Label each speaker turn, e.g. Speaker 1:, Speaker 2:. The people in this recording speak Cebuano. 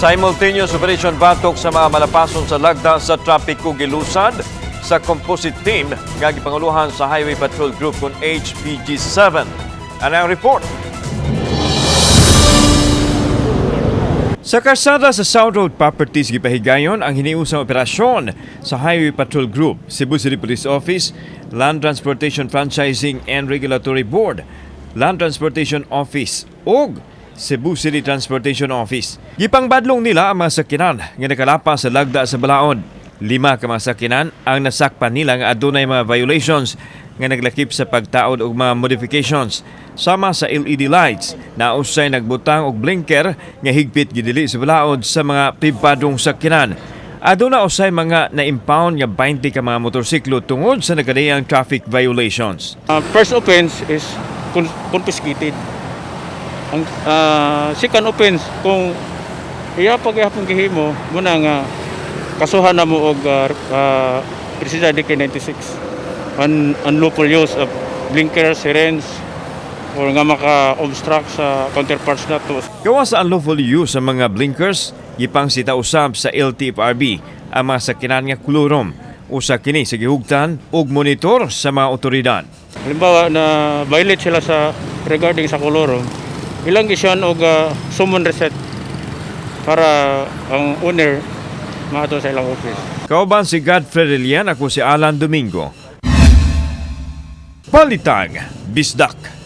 Speaker 1: Simultaneous operation batok sa mga malapason sa lagda sa trapiko gilusad sa composite team nga gipanguluhan sa Highway Patrol Group kon HPG-7. Ano ang report? Sa karsada sa South Road Properties gipahigayon ang hiniusang operasyon sa Highway Patrol Group, Cebu City Police Office, Land Transportation Franchising and Regulatory Board, Land Transportation Office ug Cebu City Transportation Office. Gipangbadlong nila ang mga sakyanan nga nakalapas sa lagda sa balaod. Lima ka mga sakyanan ang nasakpan nila nga adunay mga violations nga naglakip sa pagtaod og mga modifications sama sa LED lights na usay nagbutang og blinker nga higpit gidili sa balaod sa mga pribadong sakyanan. Aduna usay mga na-impound nga 20 ka mga motorsiklo tungod sa nagkadiyang traffic violations.
Speaker 2: First offense is confiscated. Ang second offense, kung iya pagyapon gihimo muna nga kasuhan na mo og President DK 96 unlawful use of blinkers, sirens or nga maka-obstruct sa counterparts nato.
Speaker 1: Gawa sa unlawful use sa mga blinkers, gipangsita usab sa LTFRB ang mga sakyanan nga kolorum. Usa kini sa gihugtan og monitor sa mga otoridad.
Speaker 2: Halimbawa na violate sila sa regarding sa kolorum, ilang gisyan og summon receipt para ang owner maadto sa ilang office.
Speaker 1: Kauban si Godfrey Relian, ako si Alan Domingo. Balitang Bisdak.